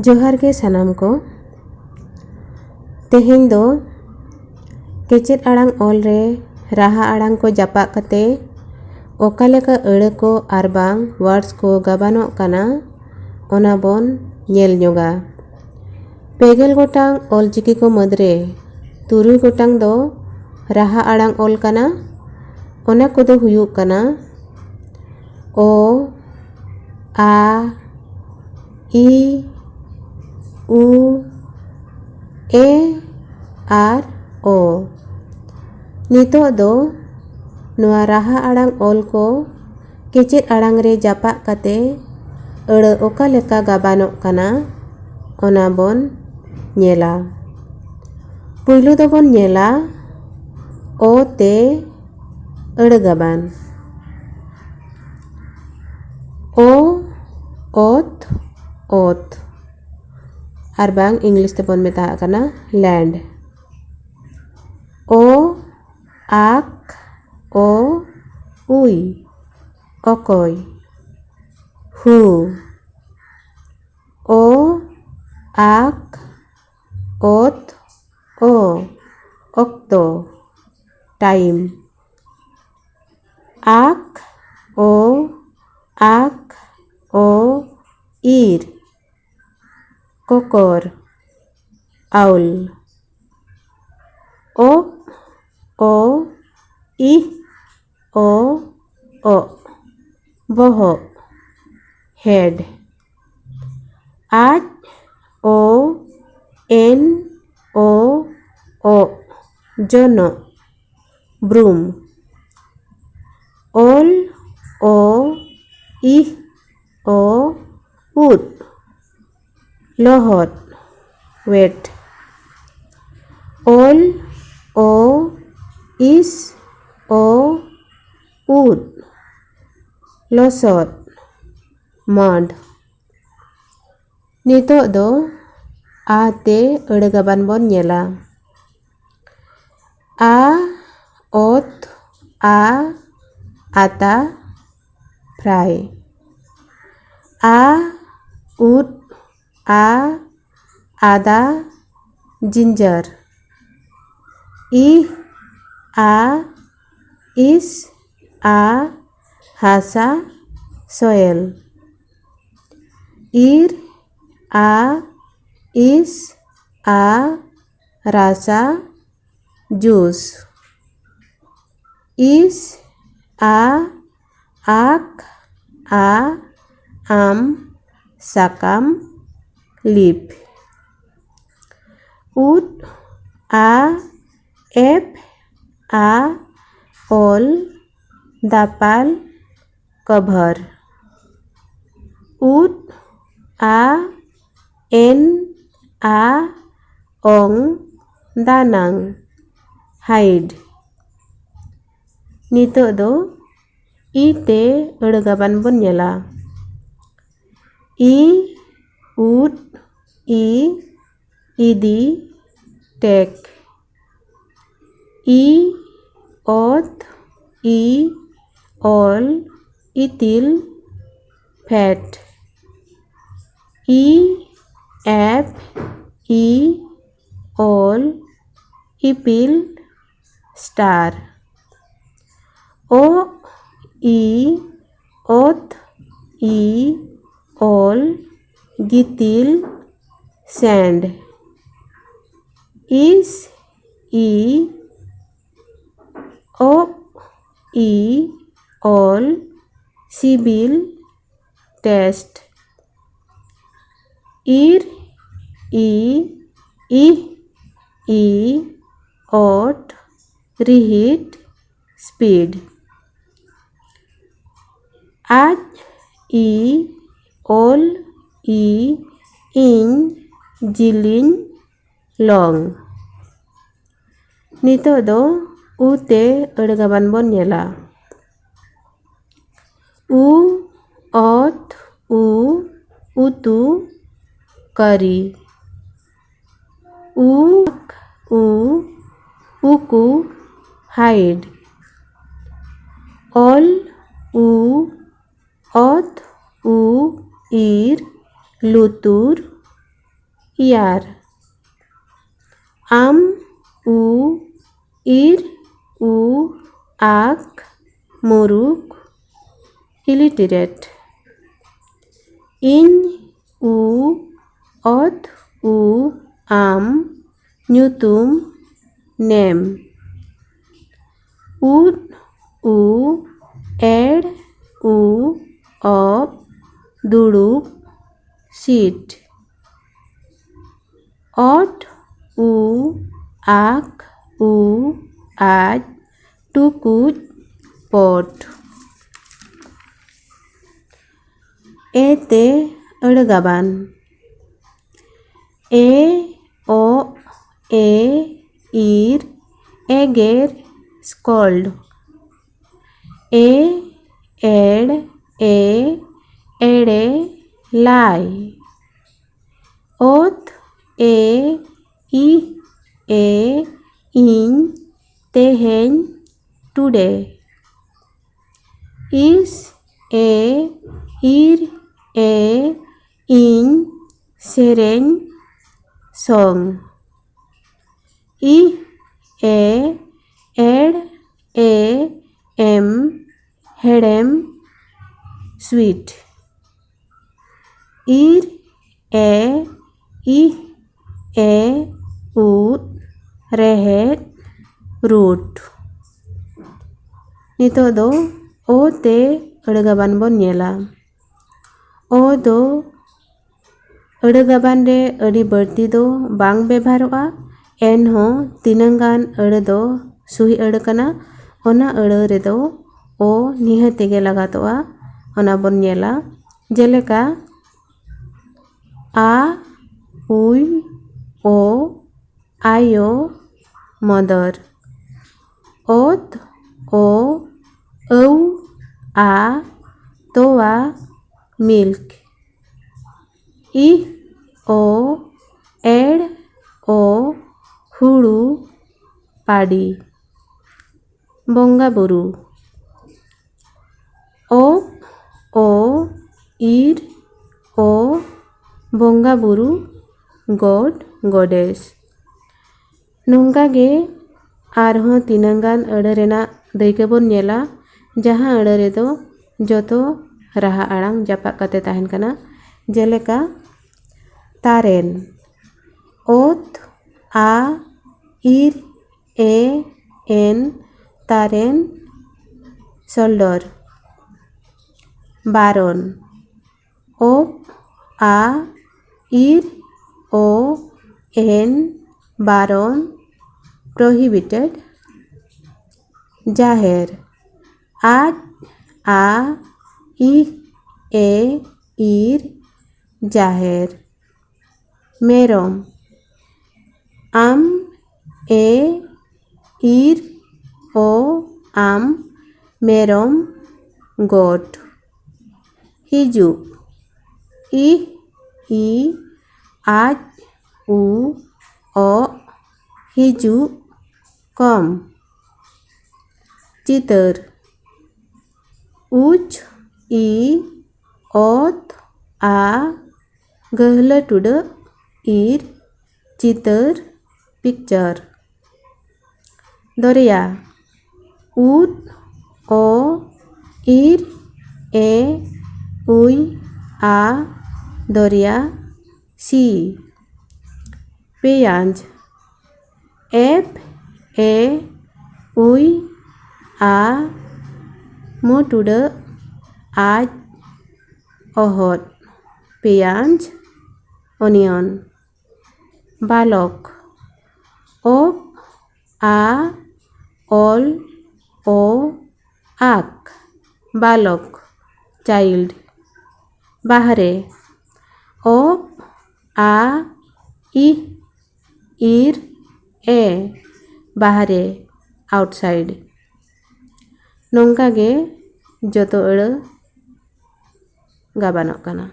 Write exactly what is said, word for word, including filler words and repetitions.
ᱡᱚᱦᱟᱨ ᱜᱮ ᱥᱟᱱᱟᱢ ᱠᱚ᱾ ᱛᱮᱦᱮᱧ ᱫᱚ ᱠᱮᱪᱮᱫ ᱟᱲᱟᱝ ᱚᱞ ᱨᱮ ᱨᱟᱦᱟ ᱟᱲᱟᱝ ᱠᱚ ᱡᱟᱯᱟᱜ ᱠᱟᱛᱮ ᱚᱠᱟ ᱞᱮᱠᱟ ᱟᱹᱲᱟᱹ ᱠᱚ ᱟᱨ ᱵᱟᱝ words ᱠᱚ ᱜᱟᱵᱟᱱᱚᱜ ᱠᱟᱱᱟ, ᱚᱱᱟ ᱵᱚᱱ ᱧᱮᱞ ᱧᱚᱜᱟ᱾ ᱯᱮ ᱜᱮᱞ ᱜᱚᱴᱟᱝ ᱚᱞᱪᱤᱠᱤ ᱠᱚ ᱢᱩᱫᱽᱨᱮ ᱛᱩᱨᱩᱭ ᱜᱚᱴᱟᱝ ᱫᱚ ᱨᱟᱦᱟ ᱟᱲᱟᱝ ᱚᱞ ᱠᱟᱱᱟ᱾ ᱚᱱᱟ ᱠᱚᱫᱚ ᱦᱩᱭᱩᱜ ᱠᱟᱱᱟ ᱚ, ᱟ, ᱤ, ᱩ, ᱮ ᱟᱨ ᱚ᱾ ᱱᱤᱛᱚᱜ ᱫᱚ ᱱᱚᱣᱟ ᱨᱟᱦᱟ ᱟᱲᱟᱝ ᱚᱞ ᱠᱚ ᱠᱮᱪᱮᱫ ᱟᱲᱟᱝ ᱨᱮ ᱡᱟᱯᱟᱜ ᱠᱟᱛᱮ ᱟᱹᱲᱟᱹ ᱚᱠᱟ ᱞᱮᱠᱟ ᱜᱟᱵᱟᱱᱚᱜ ᱠᱟᱱᱟ, ᱚᱱᱟ ᱵᱚᱱ ᱧᱮᱞᱟ᱾ ᱯᱩᱭᱞᱩ ᱫᱚᱵᱚᱱ ᱧᱮᱞᱟ ᱚ ᱛᱮ ᱟᱹᱲᱟᱹ ᱜᱟᱵᱟᱱ᱾ ᱚ, ᱚᱛ, ᱚᱛ᱾ ᱟᱨ ᱵᱟᱝ English ᱛᱮᱵᱚᱱ ᱢᱮᱛᱟᱜ ᱠᱟᱱᱟ land᱾ ᱚ, ᱟᱠ, ᱚ, ᱩᱭ, ᱚᱠᱚᱭ, ᱦᱩ᱾ ᱚ, ᱟᱠ, ᱚᱛ, ᱚ, ᱚᱠᱛᱚ, time᱾ ᱟᱠ, ᱚ, ᱟᱠ, ᱚ, ᱤᱨ, ᱠᱚᱠᱚᱨ, owl᱾ ᱚᱜ, ᱚ, ᱤᱦ, ᱚ, ᱚᱜ, ᱵᱚᱦᱚᱜ, head᱾ ᱟᱡ, ᱚ, ᱮᱱ, ᱚ, ᱚᱜ, ᱡᱚᱱᱚᱜ, broom᱾ ᱚᱞ, ᱚ, ᱤᱦ, ᱚ, ᱩᱫ, ᱞᱚᱦᱚᱫ, wet᱾ ᱚᱞ, ᱚ, ᱤᱥ, ᱚ, ᱩᱫ, ᱞᱚᱥᱚᱫ, mud᱾ ᱱᱤᱛᱚᱜ ᱫᱚ ᱟ ᱛᱮ ᱟᱹᱲᱟᱹ ᱜᱟᱵᱟᱱ ᱵᱚᱱ ᱧᱮᱞᱟ᱾ ᱟ, ᱚᱛ, ᱟ, ᱟᱛᱟ, fry᱾ ᱟ, ᱩᱫ, ᱟ, ᱟᱫᱟ, ginger. ᱤᱦ, ᱟ, ᱤᱥ, ᱟ, ᱦᱟᱥᱟ, soil. ᱤᱨ, ᱟ, ᱤᱥ, ᱟ, ᱨᱟᱥᱟ, juice. ᱤᱥ, ᱟ, ᱟᱠ, ᱟ, ᱟᱢ, ᱥᱟᱠᱟᱢ, leaf. ᱩᱫ, ᱟ, ᱮᱯ, ᱟ, ᱚᱞ, ᱫᱟᱯᱟᱞ, cover. ᱩᱫ, ᱟ, ᱮᱱ, ᱟ, ᱚᱝ, ᱫᱟᱱᱟᱝ, hide. ᱱᱤᱛᱚᱜ ᱫᱚ ᱤ ᱛᱮ ᱟᱹᱲᱟᱹ ᱜᱟᱵᱟᱱ ᱵᱚᱱ ᱧᱮᱞᱟ. ᱤ, ᱩᱫ, ᱤ, ᱤᱫᱤ, take. ᱤ, ᱚᱛ, ᱤ, ᱚᱞ, ᱤᱛᱤᱞ, fat. ᱤ, ᱮᱯ, ᱤ, ᱚᱞ, ᱤᱯᱤᱞ, star. ᱚ, ᱤ, ᱚᱛ, ᱤ, ᱚᱞ, ᱜᱤᱛᱤᱞ, sand. ᱤᱥ, ᱤ, ᱚᱜ, ᱤ, ᱚᱞ, ᱥᱤᱵᱤᱞ, taste. ᱤᱨ, ᱤ, ᱤᱦ, ᱤ, ᱚᱛ, ᱨᱤᱦᱤᱴ, speed. ᱟᱡ, ᱤ, ᱚᱞ, ᱤ, ᱤᱧ, ᱡᱤᱞᱤᱧ, long. ᱱᱤᱛᱚᱜ ᱫᱚ ᱩ ᱛᱮ ᱟᱹᱲᱟᱹ ᱜᱟᱵᱟᱱ ᱵᱚᱱ ᱧᱮᱞᱟ. ᱩ, ᱚᱛ, ᱩ, ᱩᱛᱩ, curry. ᱩ, ᱩ, ᱩᱠᱩ, hide. ᱚᱞ, ᱩ, ᱚᱛ, ᱩ, ᱤᱨ, ᱞᱩᱛᱩᱨ, ᱤᱭᱟᱨ᱾ ᱟᱢ, ᱩ, ᱤᱨ, ᱩ, ᱟᱠ, ᱢᱩᱨᱩᱠ, ᱤᱞᱤᱴᱤᱨᱮᱴ᱾ ᱤᱧ, ᱩ, ᱚᱛ, ᱩ, ᱟᱢ, ᱧᱩᱛᱩᱢ, ᱱᱮᱢ᱾ ᱩᱫ, ᱩ, ᱮᱲ, ᱩ, ᱚᱵ, ᱫᱩᱲᱩᱵ, ᱥᱤᱴ᱾ ᱚᱛ, ᱩ, ᱟᱠ, ᱩ, ᱟᱡ, ᱴᱩᱠᱩᱡ, ᱯᱚᱴ᱾ ᱮ ᱛᱮ ᱟᱹᱲᱟᱹ ᱜᱟᱵᱟᱱ᱾ ᱮ, ᱚᱜ, ᱮ, ᱤᱨ, ᱮᱜᱮᱨ, ᱥᱠᱚᱞᱰ᱾ ᱮ, ᱮᱲ, ᱮ, ᱮᱲᱮ, ᱞᱟᱭ᱾ ᱚᱛ, ᱮ, ᱤᱦ, ᱮ, ᱤᱧ, ᱛᱮᱦᱮᱧ, ᱴᱩᱰᱮ᱾ ᱤᱥ, ᱮ, ᱤᱨ, ᱮ, ᱤᱧ, ᱥᱮᱨᱮᱧ, ᱥᱚᱝ᱾ ᱤᱦ, ᱮ, ᱮᱲ, ᱮ, ᱮᱢ, ᱦᱮᱲᱮᱢ, ᱥᱩᱭᱤᱴ᱾ ᱤᱨ, ᱮ, ᱤᱦ, ᱮ, ᱩᱫ, ᱨᱮᱦᱮᱫ, ᱨᱩᱴ᱾ ᱱᱤᱛᱚᱜ ᱫᱚ ᱚ ᱛᱮ ᱟᱹᱲᱟᱹ ᱜᱟᱵᱟᱱ ᱵᱚᱱ ᱧᱮᱞᱟ᱾ ᱚ ᱫᱚ ᱟᱹᱲᱟᱹ ᱜᱟᱵᱟᱱ ᱨᱮ ᱟᱹᱰᱤ ᱵᱟᱹᱲᱛᱤ ᱫᱚ ᱵᱟᱝ ᱵᱮᱵᱷᱟᱨᱚᱜᱼᱟ, ᱮᱱᱦᱚᱸ ᱛᱤᱱᱟᱹᱝ ᱜᱟᱱ ᱟᱹᱲᱟᱹ ᱫᱚ ᱥᱩᱦᱤ ᱟᱹᱲᱟᱹ ᱠᱟᱱᱟ, ᱚᱱᱟ ᱟᱹᱲᱟᱹ ᱨᱮᱫᱚ ᱚ ᱱᱤᱦᱟᱹᱛ ᱜᱮ ᱞᱟᱜᱟᱛᱚᱜᱼᱟ, ᱚᱱᱟ ᱵᱚᱱ ᱧᱮᱞᱟ᱾ ᱡᱮᱞᱮᱠᱟ, ᱟ, ᱩᱭ, ᱳ, ᱟᱭᱳ, ᱢᱚᱫᱚᱨ᱾ ᱚᱛ, ᱳ, ᱟᱹᱣ, ᱟ, ᱛᱚᱣᱟ, ᱢᱤᱞᱠ᱾ ᱤᱦ, ᱳ, ᱮᱲ, ᱳ, ᱦᱩᱲᱩ, ᱯᱟᱰᱤ᱾ ᱵᱚᱸᱜᱟ ᱵᱩᱨᱩ᱾ ᱚ, ᱳ, ᱤᱨ, ᱳ, ᱵᱚᱸᱜᱟ ᱵᱩᱨᱩ, God, goddess. ᱱᱚᱝᱠᱟ ᱜᱮ ᱟᱨᱦᱚᱸ ᱛᱤᱱᱟᱹᱝ ᱜᱟᱱ ᱟᱹᱲᱟᱹ ᱨᱮᱱᱟᱜ ᱫᱟᱹᱭᱠᱟᱹ ᱵᱚᱱ ᱧᱮᱞᱟ, ᱡᱟᱦᱟᱸ ᱟᱹᱲᱟᱹ ᱨᱮᱫᱚ ᱡᱚᱛᱚ ᱨᱟᱦᱟ ᱟᱲᱟᱝ ᱡᱟᱯᱟᱜ ᱠᱟᱛᱮ ᱛᱟᱦᱮᱱ ᱠᱟᱱᱟ᱾ ᱡᱮᱞᱮᱠᱟ ᱛᱟᱨᱮᱱ, ᱚᱛ, ᱟ, ᱤᱨ, ᱮ, ᱮᱱ, ᱛᱟᱨᱮᱱ, shoulder᱾ ᱵᱟᱨᱚᱱ, ᱚᱯ, ᱟ, ᱤᱨ, ᱚ, ᱮᱱ, ᱵᱟᱨᱚᱱ, prohibited᱾ ᱡᱟᱦᱮᱨ, ᱟᱡ, ᱟ, ᱤᱦ, ᱮ, ᱤᱨ, ᱡᱟᱦᱮᱨ᱾ ᱢᱮᱨᱚᱢ, ᱟᱢ, ᱮ, ᱤᱨ, ᱚ, ᱟᱢ, ᱢᱮᱨᱚᱢ, goat᱾ ᱦᱤᱡᱩᱜ, ᱤᱦ, ᱤ, ᱟᱡ, ᱩ, ᱚᱜ, ᱦᱤᱡᱩᱜ, come᱾ ᱪᱤᱛᱟᱹᱨ, ᱩᱪ, ᱤ, ᱚᱛ, ᱟ, ᱜᱟᱹᱦᱞᱟᱹ ᱴᱩᱰᱟᱹᱜ, ᱤᱨ, ᱪᱤᱛᱟᱹᱨ, picture᱾ ᱫᱚᱨᱭᱟ, ᱩᱫ, ᱚ, ᱤᱨ, ᱮ, ᱩᱭ, ᱟ, ᱫᱚᱨᱭᱟ, sea᱾ ᱯᱮᱸᱭᱟᱡᱽ, ᱮᱯ, ᱮ, ᱩᱭ, ᱟ, ᱢᱩ ᱴᱩᱰᱟᱹᱜ, ᱟᱡ, ᱚᱦᱚᱫ, ᱯᱮᱸᱭᱟᱡᱽ, onion᱾ ᱵᱟᱞᱚᱠ, ᱚᱯ, ᱟ, ᱚᱞ, ᱚ, ᱟᱠ, ᱵᱟᱞᱚᱠ, child᱾ ᱵᱟᱦᱨᱮ, ᱚᱯ, ᱟ, ᱤᱦ, ᱤᱨ, ᱮ, ᱵᱟᱦᱨᱮ, outside᱾ ᱱᱚᱝᱠᱟ ᱜᱮ ᱡᱚᱛᱚ ᱟᱹᱲᱟᱹ ᱜᱟᱵᱟᱱᱚᱜ ᱠᱟᱱᱟ᱾